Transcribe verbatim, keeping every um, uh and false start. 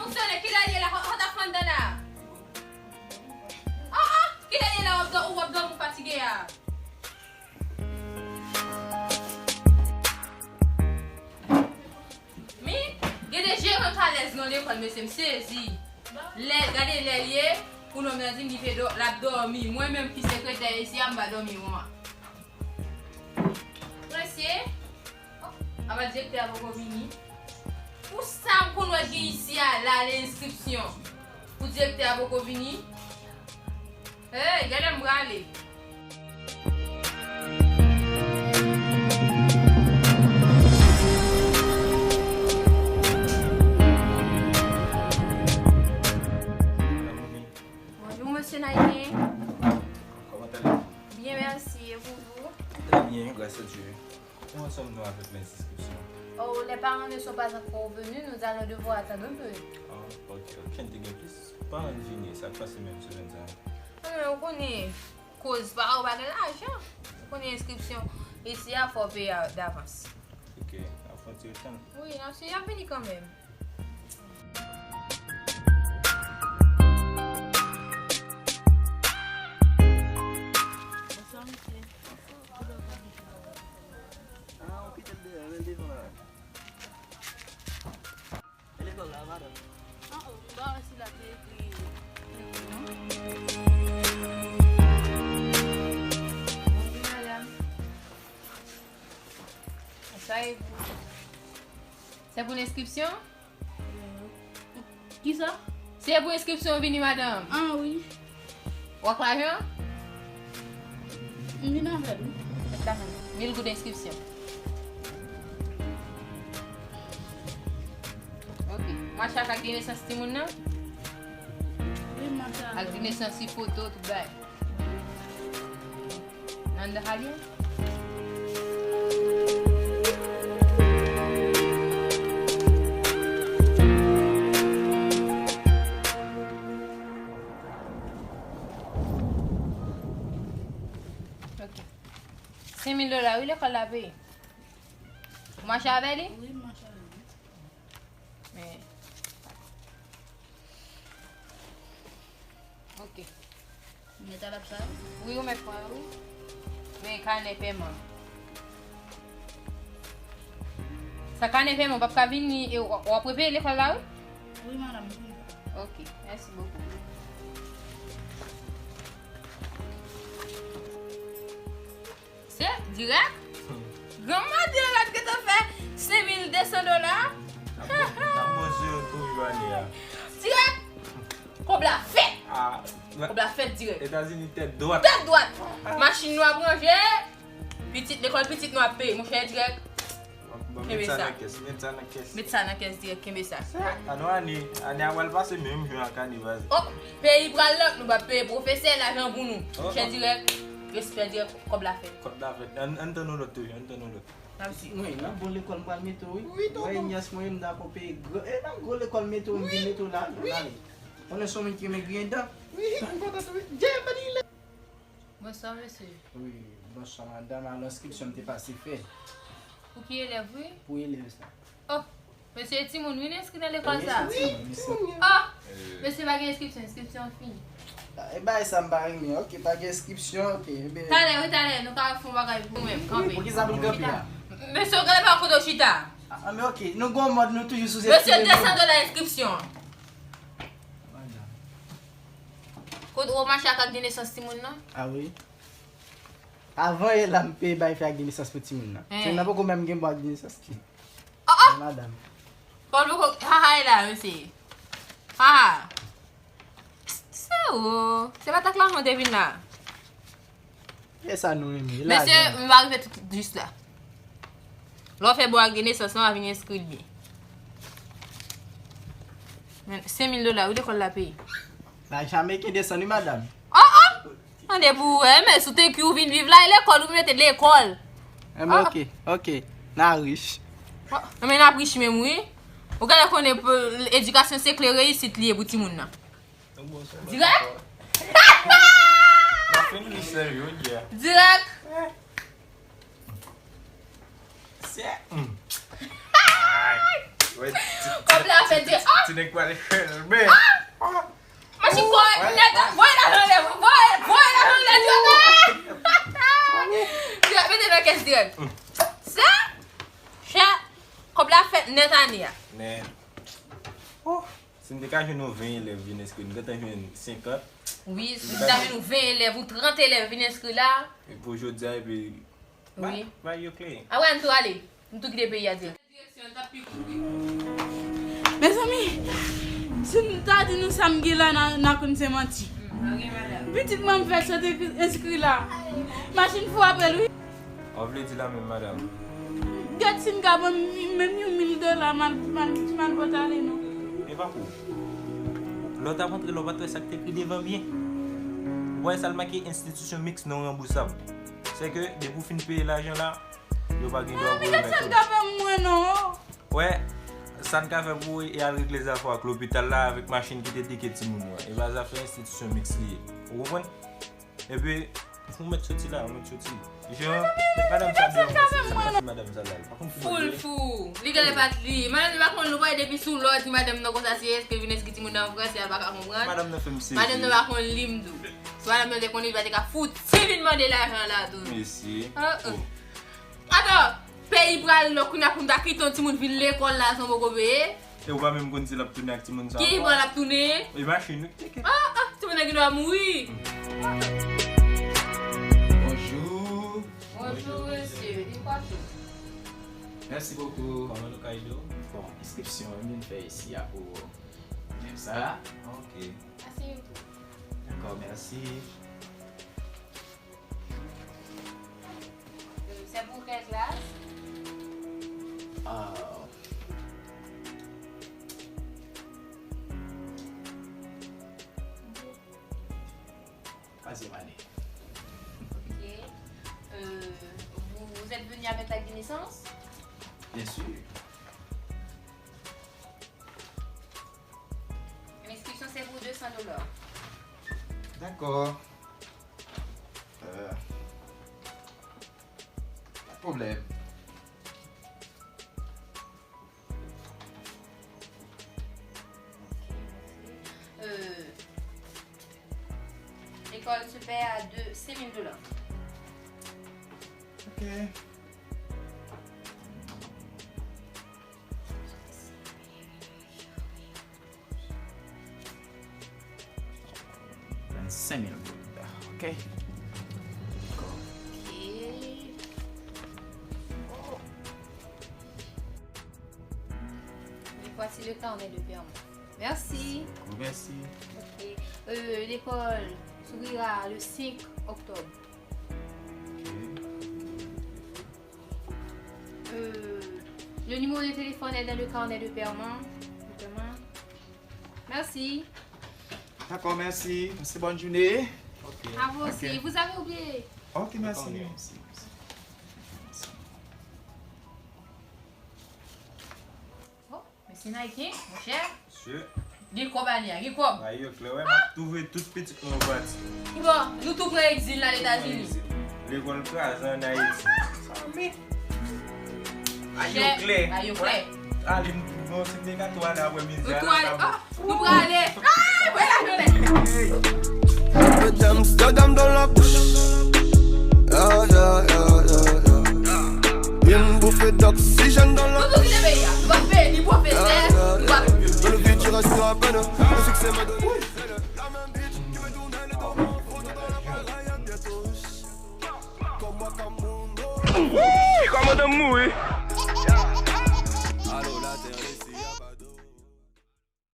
Fonksyonè, kilè l ye la? Kòman w t ap fè anndan la? Ah, ah, kilè l ye la w ap dò-, w ap dòmi, w fatige a? Men, gen de jeran k alèz nan lekòl, mesye, m sezi. Lè, gade lè l ye, pou nonm nan di m li te dò-, l ap dòmi. Mwen menm ki sekretè isi a, m pa dòmi, mama. Mesye, apa direktè a poko vini? Pou sa m konn wè gen isi a, l ale enskripsyon. Pou direktè a poko vini? Hey, gade m prale. Bonjour, monsieur Naïmé. Comment allez-vous? Bien, merci. Et vous, vous? Très bien, grâce à Dieu. Où en sommes-nous avec les inscriptions? Oh, les parents ne sont pas encore venus, nous allons devoir attendre un peu. Ah, ok, ok. Ken te gen plis paran vini, sa k pase menm semèn sa a? Ah, ou konnen, koz pa, ou pa gen lajan. Ou konnen enskripsyon isi a, fò w peye a davans. Ok, n ap fè yon ti ret tann. Wi, n ap suiv, y ap vini kanmenm. Bonswa, mesye. Ah, ou kite l deyò, men l devan la. E lekòl la, madanm? Ah, oh, m pa wè si la te ekri lekòl, non. Bonjou, madanm. Bonsoir, e vous? Se pou lenskripsyon? Kisa? Se pou enskripsyon w vini, madanm? Ah, wi. W ak lajan? M vin avè l, wi. Mil goud enskripsyon. Ok. Mache ak ak de nesans timoun nan? Wi, mache ak. Ak de nesans, foto, tout bagay. Nan de halyon? Ok. Senk mil dola, wi, lekòl la peye. Ou mache avè li? Wi, m mache avè li. Men. Ok. Ou mèt al ap sa? Wi, ou mèt pran yo, wi. Men kanè peman. Sa kanè peman, w p ap ka vini, e w, w ap repeye lekòl la, wi? Wi, madanm, wi. Ok, mèsi bokou. Se dirèk? Granma dirèk gentan fè senk mil de san dola. N ap poze yo tou yo ane a. Dirèk! Kòb la fèt! Ah, kòb la fèt dirèk. Etazini tèt dwat. Tèt dwat! Machin nou ap ranje. Pitit, lekòl pitit nou ap peye. Monchè, dirèk. Kenbe sa. Met sa nan kès, met sa nan kès. Met sa nan kès dirèk, kenbe sa. Sa, anon ane, ane a pral pase menm jan ak ane pase. Oh, peyi pral lòt, nou p ap peye pwofesè, lajan pou nou. Oh, monchè, oh. Dirèk, respè dirèk, kòb la fèt. Kòb la fèt. Ann, ann tann yon lòt toujou, ann tann yon lòt. N ap suiv. Mwen, nan bon lekòl m pral mete w, wi. Mwen, nyès mwen, m dakò peye gran, e nan gwo lekòl mete w, m vin mete w la, wi. Konnen se yon moun ki renmen griyen dan. Wi, m kontan tou, wi. Jay, pa di lè. Bonswa, mesye. Wi, bonswa, madanm. Alò, enskripsyon m te pase fè. Pou ki elèv, wi? Pou elèv sa. Oh, mesye, timoun, wi, n enskri nan lekòl sa. Wi, timoun, wi. Oh, mesye, pa gen enskripsyon, enskripsyon fini. Ah, e bagay sa m pa renmen. Ok, pa gen enskripsyon, ok, ebyen. Talè, wi, talè, nou ka fè yon bagay pou nou menm, kanpe. Wi, poukisa pou l kanpe la? Mesye, w gade pa kote w chita. Ah, men ok, nou gon mòd, nou toujou sou. Mesye, de san dola enskripsyon. Madanm. Kote w mache ak ak de nesans timoun nan? Ah wi. Avan yè la m peye bay fè ak de nesans pou timoun nan. Hen. Timoun nan poko menm gen bon ak de nesans li. Oh, oh! Men madanm. Pòl poko, haha, e la, mesye. Haha. Se ou. Se pa t ak lajan w te vin la. E sa nou renmen, lajan. Mesye, m pa rive tout jis la. Lè w fè bon ak de nesans lan, w a vin enskri l byen. Men, senk mil dola, wi, lekòl la peye. Lajan ameriken desann, wi, madanm. Oh, oh! Tande pou ou wè, men si w te ki ou vin viv la, e lekòl, ou mete lekòl. Enben, ok, ok. N a rich. Oh, men n ap rich menm, wi. Ou genlè konnen pou edikasyon se kle reyisit li ye pou timoun nan. Dirèk? N ap fin li serye, wi, yeah. Dirèk? Se, hmm. Kòb la fè di, ah! Ti nèg pral chèlbe. Machin kò nèt, voye lajan lè, voye, voye lajan lè, yo. Dirèk, mete nan kès dirèk. Sa, chè, kòb la fèt nèt ane a. Nèt. Oh, si m te ka jwenn yon ven elèv vin enskri, m gentan jwenn senkant. Wi, si m ta jwenn yon ven elèv ou trant elèv vin enskri la. E pou jodi a, epi Ba, wi. Ba yo kle. A wè, n tou ale. N tou kite peyi a dirèk. Direksyon, l t ap pi kouri. Mezanmi, si m ta di nou sa m gen la, n a, n a konn se manti. Mm, pa gen madanm. Pitit mwen m fè sot enskri la. Machin frape l, wi. Ou vle di la menm, madanm? Gad si m ka ban m menm yon mil dola, m al, m al, m al pot ale, non. E pa pou. Lè w t ap antre la, w pa t wè sa k te ekri devan byen? Ou pa wè sa l make enstitisyon miks non ranbousab? Sèke, depi w fin peye lajan la, yo pa gen dwa pou yo remèt ou. Mezanmi, gad sa n ka fè mwen non. Wè, sa n ka fè pou ou, e al regle zafè w ak lopital la, avèk machin ki te pike timoun ou an. E pa zafè enstitisyon miks li ye. Ou konprann? Epi, ou mèt soti la, ou mèt soti. Jan, madanm sa deyò, mwen sezi, sa madanm sa la. Foul fou. Li genlè pa t li. Madanm li pa konn nou pa depi sou lò di madanm nan konsa se èske vin enskri timoun nan an Frans, e al pa ka konprann. Madanm nan fè m sezi. Madanm nan pa konn li m di w. Si madanm nan te konn li, li pa te ka fout si vin mande lajan la tou. Mesye. Ah, ah. Atò, peyi pral lòk kounye a pou m ta kite yon timoun vin lekòl la san poko peye. E ou pa menm konn si l ap tounen ak timoun sa ankò. Ki bò l ap tounen? E machin wi ki te kè. Ah, ah, timoun nan gen dwa mouri. Bonjou. Bonjou, mesye. Di kwa tou. Mèsi bokou. Kòman nou ka ede w? Bon, enskripsyon m vin fè isi a pou menm sa. Ok. Aseyo tou. Dakò, mèsi. Euh, c'est pour quelle classe? Ah. Troisième année. Ok. Euh, vous, vous êtes venu avec l'acte de naissance? Bien sûr. L'inscription, c'est pour deux cents dollars. D'accord. Euh, pas de problème. Ok, merci. Euh, l'école se paie à deux, cinq mille dollars. Ok. Vennsenk mil goud. Ok. Ok. Oh. Et voici le carnet de paiement. Merci. Merci. Ok. Euh, l'école s'ouvrira le cinq octobre. Ok. Euh, le numéro de téléphone est dans le carnet de paiement. De paiement. Merci. D'accord, merci. Passez bonne journée. Ok. À vous aussi. Ok. Vous avez oublié. Ok, merci. D'accord, merci. Merci. Oh. Mesye Nike, monchè. Mesye. Gen kòb ane a, gen kòb. Bagay yo klè, wè, m ap twouve tout pitit mwen yo pati. Kibò? Nou tou pran egzil nan Etazini. Lekòl kraze ann Ayiti. Sa men. Bagay yo klè. Bagay yo klè. Ale, m bon, si m te ka tou ale apre midi a, la, sa bon. Nou prale. Ah, mwen la, mwen la. Hey. Met Amsterdam dans la bouche. Yeah, yeah, yeah, yeah, yeah. Vin boufe d'oksijèn dans la bouche. Nou tou kite peyi a. Nou pa peye ni pwofesè, nou pa. Dans le vide, tu resteras à peine. Le succès m'a donné. La même bitch qui me tourne les dos. Wouy, kòmandan m mouri.